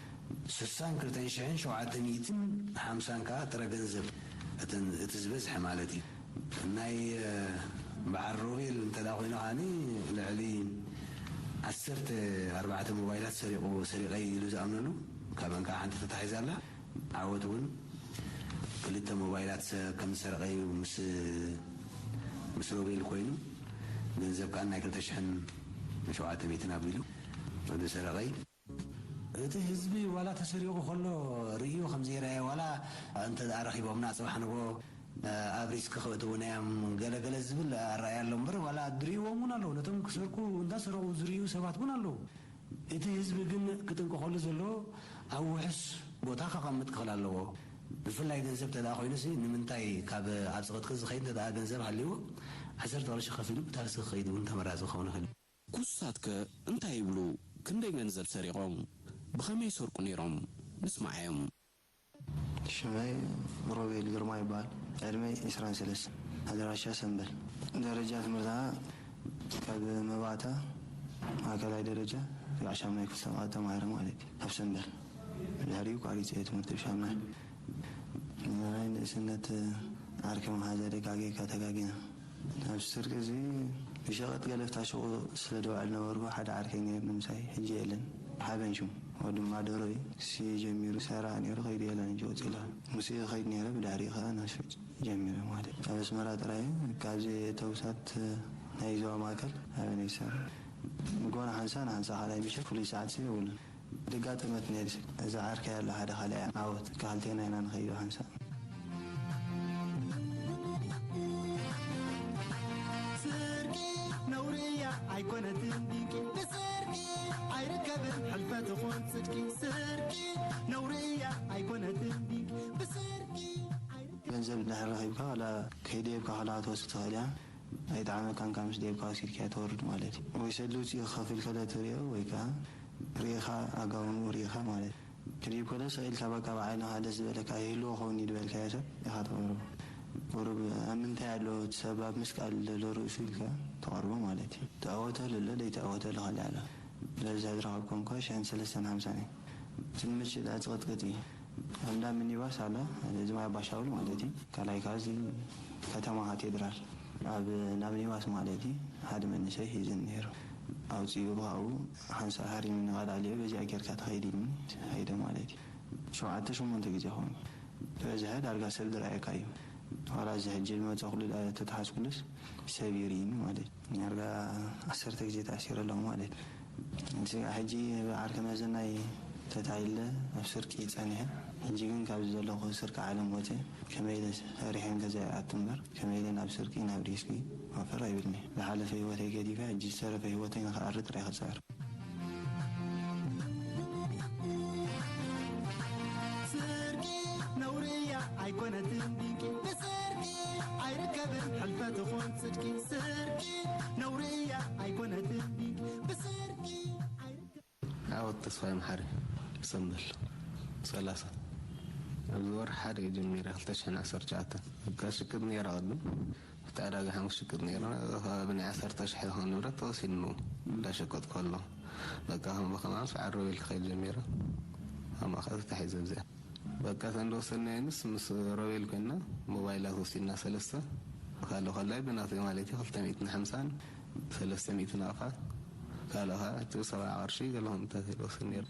ስሳን ክልተን ሽሕን ሸውዓተ ሚእትን ሓምሳን ከዓ ጥረ ገንዘብ እተን እቲ ዝበዝሐ ማለት እዩ። ናይ በዓል ሮቤል እንተ ኮይኑ ከዓኒ ልዕሊ ዓሰርተ ኣርባዕተ ሞባይላት ሰሪቑ ሰሪቐ ኢሉ ዝኣምነሉ ካብን ከዓ ሓንቲ ተታሒዛ ኣላ። ዓወት እውን ክልተ ሞባይላት ሰብ ከም ዝሰረቐ እዩ ምስ ምስ ሮቤል ኮይኑ ገንዘብ ከዓ ናይ ክልተ ሽሕን ሸውዓተ ሚእትን ኣቢሉ ዝሰረቐ እዩ። እቲ ህዝቢ ዋላ ተሰሪቑ ከሎ ርእዩ ከም ዘይረኣየ ዋላ እንተ ደኣ ረኺቦምና ጽባሕ ንግሆ ኣብ ሪስክ ከእትዉና እዮም ገለገለ ዝብል ኣረኣእያ ኣሎ እምበር ዋላ ዝርእይዎም እውን ኣለዉ። ነቶም ክሰርቁ እንዳሰረቑ ዝርእዩ ሰባት እውን ኣለዉ። እቲ ህዝቢ ግን ክጥንቀቐሉ ዘለዎ ኣብ ውሑስ ቦታ ከቐምጥ ክኽእል ኣለዎ። ብፍላይ ገንዘብ ተደኣ ኮይኑሲ ንምንታይ ካብ ኣብ ጽቕጥቅጥ ዝኸይድ እንተደኣ ገንዘብ ሃልይዎ ዓሰርተ ቅርሺ ከፊሉ ብታክሲ ክኸይድ እውን ተመራጺ ክኸውን ይኽእል እዩ። ክሱሳትከ እንታይ ይብሉ? ክንደይ ገንዘብ ሰሪቖም? ብኸመይ ይሰርቁ ነይሮም? ንስማዓዮም። ሽመይ ሮቤል ግርማ ይበሃል። ዕድመይ ዕስራን ሰለስተን። ኣድራሻ ሰምበል። ደረጃ ትምህርታ ካብ መባእታ ማእከላይ ደረጃ ክሳብ ሻምናይ ክፍሊ ተማሂረ ማለት እዩ። ኣብ ሰምበል። ድሕሪኡ ቋሪፀ እየ ትምህርቲ ብሻምናይ። ናይ ንእስነት ዓርኪ መሓዛ ደጋጊካ ተጋጊና። ኣብ ስርቂ እዚ ብሸቐጥ ገለ ፍታሽቑ ስለ ደውዕል ነበርኩ ሓደ ዓርከይ ነይሩ ንምሳይ ሕጂ የለን። ሓበን ሽሙ ወዲ ማደሮ እዩ። ሲ ጀሚሩ ሰራ ነይሩ ከይዱ የለን ሕጂ ወፂላ። ምስ ከይድ ነይረ ብድሕሪ ከዓ ናሽፍጭ ጀሚረ ማለት እዩ። ኣብ ኣስመራ ጥራይ ካብዚ ተውሳት ናይ ዞባ ማእከል ኣበይ ይሰራ። ንጎና ሓንሳ ንሓንሳ ካልኣይ ምሸት ፍሉይ ሰዓት ሲ የብሉን። ደጋጠመት ነይርሲ እዛ ዓርከይ ኣላ ሓደ ካልኣይ ዓወት ክልቴና ኢና ንኸይዶ ሓንሳእ። ስርቂ ነውሪ እያ ኣይኮነትን ድንቂ ብስርቂ ኣይርከብን ሕልፈት ኾን ጽድቂ ስርቂ ነውሪ እያ ኣይኮነትን ድንቂ ብስርቂ ኣይርከብን ገንዘብ እንድሕር ረኺብካ ዋላ ከይደየብካ ከለኻ ትወስድ ትኽእል እያ። ኣይጠዓመካን ካብ ምስ ደየብካ ወሲድካያ ተወርድ ማለት እዩ። ወይ ሰዲ ውፅኢ ክኸፍል ከለ ትሪኦ ወይ ከዓ ርኢኻ ኣጋውንኡ ርኢኻ ማለት እዩ። ክድይብ ከሎ ስቕ ኢልካ በቃ ብዓይንኻ ደስ ዝበለካ ይህልዎ ኸውን እዩ ዝበልካዮ ሰብ ኢኻ ተቕርቦ። ቁሩብ ኣብ ምንታይ ኣሎ እቲ ሰብ ኣብ ምስቃል ዘሎ ርእሱ ኢልካ ተቕርቦ ማለት እዩ። ተኣወተሉ ኣሎ ዘይተኣወተሉ ካልእ ኣሎ። ስለዚ ዝረኸብኮም እኳ ሽሕን ሰለስተን ሓምሳን እዩ። ትምችእ ዝቕጥቅጥ እዩ። ኣብ እንዳ ሚኒባስ ኣሎ እዚ ማይ ኣባሻውል ማለት እዩ። ካልኣይ ካብ እዚ ከተማ ካቴድራል ኣብ እንዳ ሚኒባስ ማለት እዩ። ሓደ መንእሰይ ሒዝኒ ነይሩ። ኣውፂኡ ብኻኡ ሓንሳእ ሃሪምኒ ካልኣሊኡ በዚኣ ጌርካ ትኸይድ ኢልኒ ኸይደ ማለት እዩ። ሸውዓተ ሸሞንተ ግዜ ኾኑ ዝበዝሐ ዳርጋ ሰብ ዝረኣየካ እዩ። ዋላ እዚ ሕጂ ዝመፀ ኩሉ ተተሓዝኩሉስ ሰብ ይርእኒ ማለት እዩ። ዳርጋ ዓሰርተ ግዜ ተኣሲረ ኣለኹ ማለት እዩ። እዚ ሕጂ ብዓርከ መዘናይ ተታይለ ኣብ ስርቂ ይጸንሐ። ሕጂ ግን ካብዚ ዘለኹ ስርቂ ዓለም ወፀ። ከመይ ኢለ ሰሪሐን ገዛ ይኣቱ እምበር ከመይ ኢለ ናብ ስርቂ ናብ ሪስኪ ወፈር ኣይብልኒ። ዝሓለፈ ህይወተይ ገዲፈ ሕጂ ዝተረፈ ህይወተይ ንኽኣሪ ጥራይ ክፅዕር። ስርቂ ነውሪ እያ ኣይኮነትን ድንቂ ብስርቂ ኣይርከብን ሕልፈት ኾን ጽድቂ ስርቂ ነውሪ እያ ኣይኮነትን ድንቂ ብስርቂ ኣይርከብን ዓወት ተስፋይ መሓሪ ሰምበል ሰላሳ ኣብዚ ወርሒ ሓደ እዩ ጀሚረ ክልተ ሽሕን ዓሰርተ ትሽዓተን እካ ሽቅጥ ነይራ ቅድም እቲ ዕዳጋ ሓሙስ ሽቅጥ ነይሩ። ኣብ ናይ ዓሰርተ ሽሕ ዝኾን ንብረት ተወሲድኑ እንዳሸቀጥኩ ከሎ፣ በቃ ከም ብኸማን ሰዓት ሮቤል ክኸይድ ጀሚረ። ኣብ ማእኸል ተታሒዘ ብዚኣ። በቃ እተን ዝወሰድናየንስ ምስ ሮቤል ኮይና፣ ሞባይላት ወሲድና ሰለስተ። ካልእ ከላይ ብናተይ ማለት እዩ፣ ክልተ ሚእትን ሓምሳን ሰለስተ ሚእትን ኣፋ። ካልእ ኸዓ እቲ ሰብዓ ቅርሺ ገለ ከምኡታት ዝወስድ ነይሩ።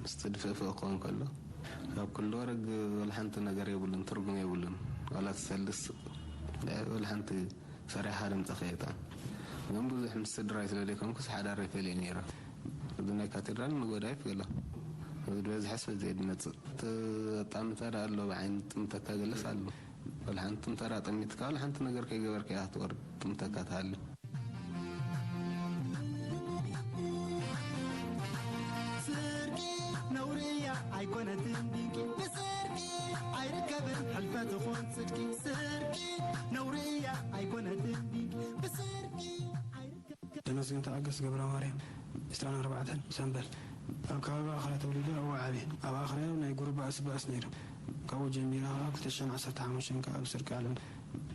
ምስቲ ድፍእፍእ ክኸውን ከሎ፣ ካብ ኩሉ ወረግ ወላ ሓንቲ ነገር የብሉን፣ ትርጉም የብሉን። ዋላ ትሰልስ፣ ወላ ሓንቲ ሰሪሓ ድምፂ ከየጣ። ግን ብዙሕ ምስ ስድራይ ስለ ዘይኮንኩስ ሓዳር ይፈልየ ነይረ። እዚ ናይ ካቴድራል ንጎዳይፍ ገለ። እዚ ዝበዝሐ ሰብ ዘይ ድመፅእ። እቲ ኣጣምታ ደኣ ኣሎ፣ ብዓይኒ ጥምተካ ገለስ ኣሎ። ወላ ሓንቲ ጥምታ ደኣ ጠሚትካ፣ ወላ ሓንቲ ነገር ከይገበርካ ኢኻ ትወርድ፣ ጥምተካ ትሃሉ። ስርቂ ነውሪ እያ ኣይኮነትን ድንቂ፣ ብስርቂ ኣይርከብን ሕልፈት ኾን ጽድቂ። ስርቂ ነውሪ እያ ኣይኮነትን ድንቂ፣ ብስርቂ ኣይርከብን። ተመስገን ተኣገስ ገብረማርያም፣ ዕስራን ኣርባዕተን ሰንበል፣ ኣብ ከባቢ ኣኽርያ ተወሊደ ኣብኡ ዓብየ። ኣብ ኣኽርያ ናይ ጉሩብ ባእሲ ባእሲ ነይሩ። ካብኡ ጀሚረ ከዓ ክልተ ሽሕን ዓሰርተ ሓሙሽተን ከዓ ኣብ ስርቂ ዓለም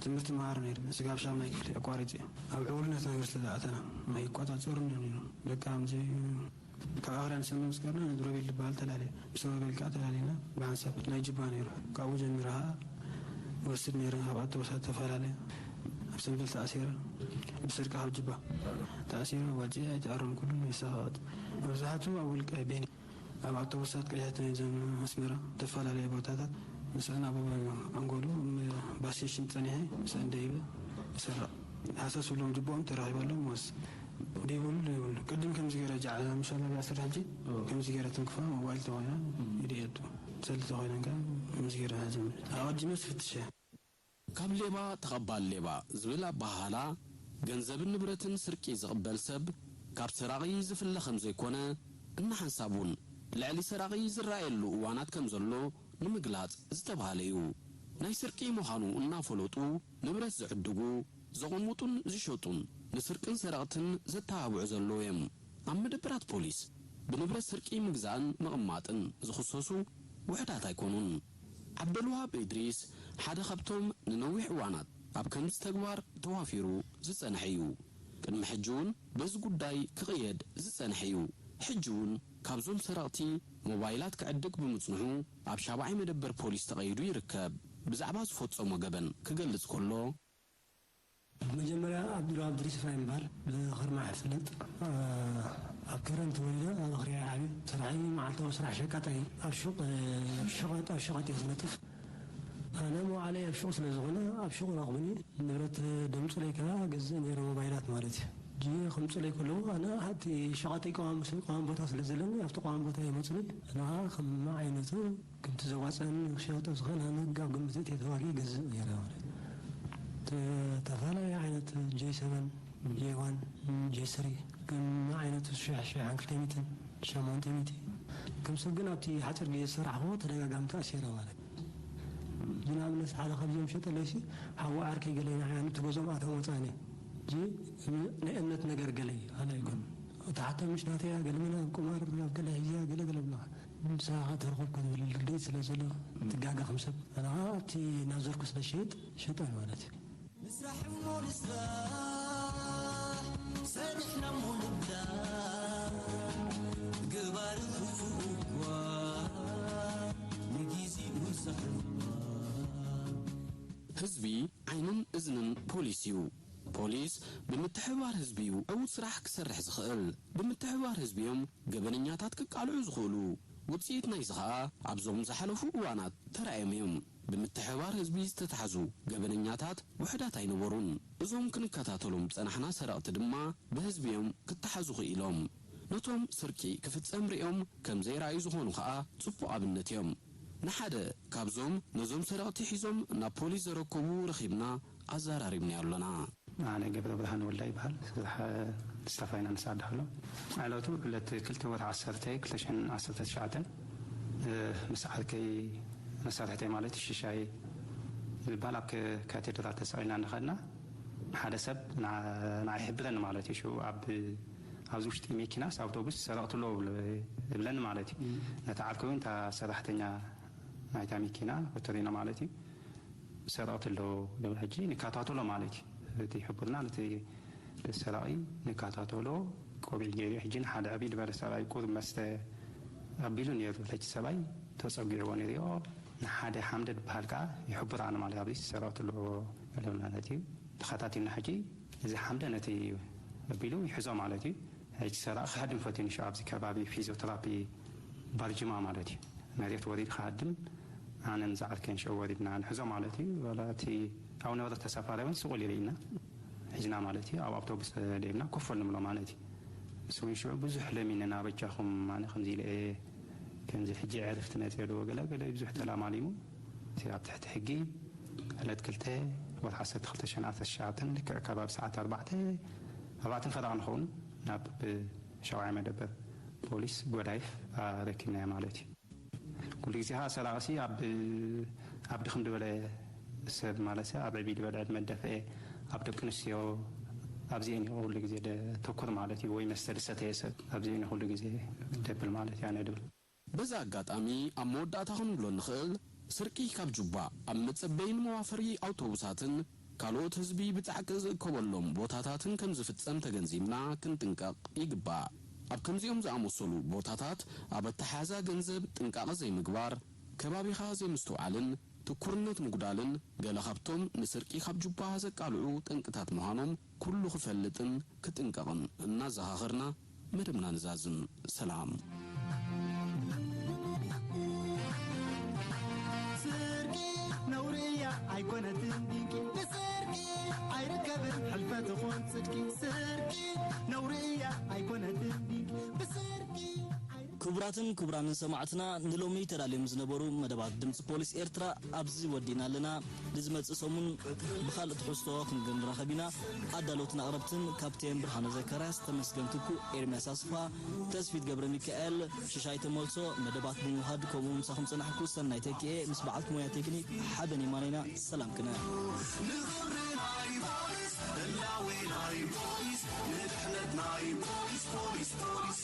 ትምህርቲ መሃር ነይሩ። ስጋብ ሻምናይ ክፍሊ ኣቋሪፀ። ኣብ ዕውርነት ነገር ስለ ዝኣተና ኣይቆፃፀሩን እዮም ነይሮም። በቃ ከምዚ ካብ ኣኽርያ ንሰንበል ምስ ቀርና ንሮቤል ዝበሃል ተላለየ። ምስ ሮቤል ከዓ ተላሊና ብሓንሳብ ናይ ጅባ ነይሩ። ካብኡ ጀሚረ ከዓ ወስድ ነይረ። ካብ ኣተወሳት ተፈላለየ። ኣብ ሰንበል ተኣሲረ። ብስርቂ ካብ ጅባ ተኣሲረ። ዋፅየ ኣይተኣረምኩሉን። ይሳቐጥ መብዛሕትኡ ኣብ ውልቀ ቤኒ ኣብ ኣውቶቡሳት ቀያሕቲ ናይዞም ኣስመራ ዝተፈላለዩ ቦታታት ምስአን ኣብ ኣንጎሉ ባስ ስቴሽን ጸኒሐ ምስአን ደይበ ይሰርቕ። ሃሰስ ብሎም ጅቦኦም ተራኺበሎም ወስ ደይብሉ ደይብሉ ቅድም ከምዚ ገይረ ጃዕላ ምሻላ ቢያ ስራሕ ሕጂ ከምዚ ገይረ ትንክፋ ሞባይል ተኾይና ይድየጡ ሰልቲ ተኾይነን ከ ከምዚ ገይረ ሃዘም ኣቐዲመ ስፍትሸ ካብ ሌባ ተቐባል ሌባ ዝብል ኣበሃህላ፣ ገንዘብን ንብረትን ስርቂ ዝቕበል ሰብ ካብ ሰራቒ ዝፍለ ከም ዘይኮነ፣ እናሓንሳብ እውን ልዕሊ ሰራቒ ዝረኣየሉ እዋናት ከም ዘሎ ንምግላጽ ዝተብሃለ እዩ። ናይ ስርቂ ምዃኑ እናፈለጡ ንብረት ዝዕድጉ፣ ዘቐምጡን ዝሸጡን ንስርቅን ሰረቕትን ዘተባብዑ ዘለዉ እዮም። ኣብ መደበራት ፖሊስ ብንብረት ስርቂ ምግዛእን ምቕማጥን ዝኽሰሱ ውሑዳት ኣይኮኑን። ዓብደልዋሃብ እድሪስ ሓደ ካብቶም ንነዊሕ እዋናት ኣብ ከምዚ ተግባር ተዋፊሩ ዝጸንሐ እዩ። ቅድሚ ሕጂ እውን በዚ ጉዳይ ክቕየድ ዝጸንሐ እዩ። ሕጂ እውን ካብዞም ሰረቕቲ ሞባይላት ክዕድግ ብምጽንሑ ኣብ ሻብዓይ መደበር ፖሊስ ተቐይዱ ይርከብ። ብዛዕባ ዝፈጸሞ ገበን ክገልጽ ከሎ፣ መጀመርያ ኣብዱልዋሃብ ድሪስ ኢፍራይም ይበሃል። ብኸርማሕ ይፍለጥ። ኣብ ከረን ተወሊደ፣ ኣብ ኣኽርያ ዓብየ። ስራሐይ መዓልታዊ ስራሕ ሸቃጣይ፣ ኣብ ሹቕ፣ ኣብ ሸቐጥ፣ ኣብ ሸቐጥ እየ ዝነጥፍ። ኣነ መዋዕለይ ኣብ ሹቕ ስለ ዝኾነ ኣብ ሹቕ ረኽቡኒ። ንብረት ደምፁለይ ከኣ ገዝእ ነይረ፣ ሞባይላት ማለት እዩ። ሕጂ ከምፁለይ ከለዉ ኣነ ኣብቲ ሸቐጠይ ቀዋሚ ቀዋሚ ቦታ ስለ ዘለኒ ኣብቲ ቀዋሚ ቦታ ይመፁኒ። ንዓ ከም ዓይነቱ ከምቲ ዘዋፅኣኒ ክሸጦ ዝኽእል ኣነ ጋብ ግምት እትየ ተዋጊ ይገዝእ ነይረ ማለት እዩ። ዝተፈላለዩ ዓይነት ጄ ሰቨን፣ ጄ ዋን፣ ጄ ስሪ ከም ዓይነቱ ሽሕ ሽሕ ሓንክልተ ሚትን ሸሞንተ ሚቲ ከም ሰብ ግን ኣብቲ ሓፂር ግዜ ዝሰራሕኽዎ ተደጋጋሚ ተኣሲረ ማለት እዩ። ንኣብነት ሓደ ካብዚኦም ሸጠለይሲ ሓዊ ዓርከይ ገለ ኢና ንቲ ገዞም ኣቶም ወፃኒ እዚ ናይ እምነት ነገር ገለ እዩ ኣነ ኣይኮን እቲ ሓታ ምሽ ናተያ ገለ መለ ኣብ ቁማር ኣብ ገለ ሒዝያ ገለ ገለ ብለኻ ንስኻ ተረኸብካ ዝብል ርድኢት ስለ ዘሎ ትጋገ ከም ሰብ ኣነ ከዓ ኣብቲ እናዘርኩ ስለ ዝሸይጥ ሸጣን ማለት እዩ። ምስራሕ እሞ ንስራሕ ሰሪሕና እሞ ንብላዕ ገባሪ ክፉእ እኳ ንጊዜኡ ዘሕልዋ ህዝቢ ዓይንን እዝንን ፖሊስ እዩ። ፖሊስ ብምትሕብባር ህዝቢ እዩ ዕዉት ስራሕ ክሰርሕ ዝኽእል። ብምትሕብባር ህዝቢ እዮም ገበነኛታት ክቃልዑ ዝኽእሉ። ውፅኢት ናይዚ ኸኣ ኣብዞም ዝሓለፉ እዋናት ተራእዮም እዮም። ብምትሕብባር ህዝቢ ዝተታሕዙ ገበነኛታት ውሑዳት ኣይነበሩን። እዞም ክንከታተሎም ዝጸናሕና ሰረቕቲ ድማ ብህዝቢ እዮም ክተሓዙ ክኢሎም። ነቶም ስርቂ ክፍጸም ሪኦም ከም ዘይረኣዩ ዝኾኑ ኸኣ ጽቡቕ ኣብነት እዮም። ንሓደ ካብዞም ነዞም ሰረቕቲ ሒዞም ናብ ፖሊስ ዘረከቡ ረኺብና ኣዘራሪብናዮ ኣሎና። ኣነ ገብረብርሃን ወልዳ ይበሃል። ስራሕ ስታፍ ፋይናንስ ዓዲ ሃሎ። ዕለቱ ዕለት ክልተ ወርሒ ዓሰርተ ክልተ ሽሕን ዓሰርተ ትሽዓተን ምስ ዓርከይ መሳርሕተይ ማለት ሽሻይ ዝበሃል ኣብ ካቴድራል ተሰቒልና እናኸድና ሓደ ሰብ ንዓ- ንዓይ ይሕብረኒ ማለት እዩ። ሽዑ ኣብ ኣብዚ ውሽጢ መኪናስ ኣውቶቡስ ሰረቕቲ ኣለዉ ይብለኒ ማለት እዩ። ነታ ዓርከይ እውን እታ ሰራሕተኛ ናይታ መኪና ወተሪና ማለት እዩ። ሰረቕቲ ኣለዉ ይብል። ሕጂ ንከታተሎ ማለት እዩ። እቲ ሕቡርና ነቲ ሰራቒ ንከታተሎ ቆቢዕ ገይሩ፣ ሕጂ ንሓደ ዕብይ ዝበለ ሰብኣይ ቁሩብ መስተ ኣቢሉ ነይሩ። ለች ሰብኣይ ተጸጊዕዎ ነይሩ። ንሓደ ሓምደ ዝበሃል ከኣ ይሕቡር ኣነ ማለት ኣብዚ ሰራዊት ኣለዎ ማለት እዩ። ተኸታቲልና ሕጂ እዚ ሓምደ ነቲ ኣቢሉ ይሕዞ ማለት እዩ። ሕጂ ሰራቒ ክሃድም ፈትዩ ንሽዑ ኣብዚ ከባቢ ፊዚዮተራፒ ባርጅማ ማለት እዩ። መሬት ወሪዱ ክሃድም ኣነን ዝዓርከይን ሽዑ ወሪድና ንሕዞ ማለት እዩ። ዋላ እቲ ኣብ ነበረ ተሳፋሪ እውን ስቕ ኢሉ ኢልና ሒዝና ማለት እዩ። ኣብ ኣውቶቡስ ደይብና ኮፍ ንብሎ ማለት እዩ። ንሱ እውን ሽዑ ብዙሕ ለሚንና፣ በጃኹም ኣነ ከምዚ ኢለ እየ፣ ከምዚ ሕጂ ዕርፍቲ መፅእ ዶ ገለ ገለ ብዙሕ ተላማሊሙ። እቲ ኣብ ትሕቲ ሕጊ ዕለት ክልተ ወርሒ ዓሰርተ ክልተ ሽሕን ዓሰርተ ትሽዓተን ልክዕ ከባቢ ሰዓት ኣርባዕተ ኣርባዕተን ፈረቓ ንኸውን ናብ ሻውዓይ መደበር ፖሊስ ጎዳይፍ ኣረኪብናዮ ማለት እዩ። ኩሉ ግዜ ከዓ ሰራቕሲ ኣብ ኣብ ድኽም ዝበለ ሰብ ማለት ኣብ ዕብይ ዝበለ ዕድመ ደፍአ ኣብ ደቂ ኣንስትዮ ኣብዚአን እዩ ኩሉ ግዜ ደተኩር ማለት እዩ። ወይ መስተ ዝሰተየ ሰብ ኣብዚአን እዩ ኩሉ ግዜ ደብል ማለት እዩ ኣነ ድብል። በዚ ኣጋጣሚ ኣብ መወዳእታ ክንብሎ እንኽእል፣ ስርቂ ካብ ጁባ ኣብ መጸበይን መዋፈሪ ኣውቶቡሳትን ካልኦት ህዝቢ ብጻዕቂ ዝእከበሎም ቦታታትን ከም ዝፍጸም ተገንዚብና ክንጥንቀቕ ይግባእ። ኣብ ከምዚኦም ዝኣመሰሉ ቦታታት ኣብ ኣተሓሕዛ ገንዘብ ጥንቃቐ ዘይምግባር፣ ከባቢኻ ዘይምስትውዓልን ትኩርነት ምጉዳልን ገለ ካብቶም ንስርቂ ካብ ጁባ ዘቃልዑ ጠንቅታት ምዃኖም ኩሉ ክፈልጥን ክጥንቀቕን እናዘኻኸርና መደብና ንዛዝም። ሰላም። ስርቂ ነውሪ እያ ኣይኮነትን ድንቂ፣ ብስርቂ ኣይርከብን ሕልፈት ኾን ጽድቂ። ስርቂ ነውሪ እያ ኣይኮነትን ድንቂ፣ ብስርቂ ኣይርከብን። ክቡራትን ክቡራንን ሰማዕትና፣ ንሎሚ ተዳልዮም ዝነበሩ መደባት ድምፂ ፖሊስ ኤርትራ ኣብዚ ወዲእና ኣለና። ንዝመፅእ ሰሙን ብኻልእ ትሕዝቶ ክንራኸብ ኢና። ኣዳለውትን ኣቕረብትን ካፕቴን ብርሃነ ዘካርያስ፣ ተመስገን ትኩ፣ ኤርምያስ ኣስፋ፣ ተስፊት ገብረ ሚካኤል፣ ሽሻይ ተመልሶ፣ መደባት ብምውሃድ ከምኡ ምሳኹም ፀናሕኩ ሰናይ ተኪኤ ምስ በዓልቲ ሞያ ቴክኒክ ሓበን የማነ ኢና። ሰላም ቅነ። ንኽብሪ ናይ ፖሊስ፣ ህላዌ ናይ ፖሊስ፣ ንድሕነት ናይ ፖሊስ፣ ፖሊስ፣ ፖሊስ።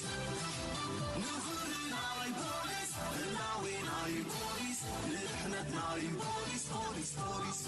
ንኽብሪ ናይ ፖሊስ፣ ህላዌ ናይ ፖሊስ፣ ንድሕነት ናይ ፖሊስ፣ ፖሊስ፣ ፖሊስ።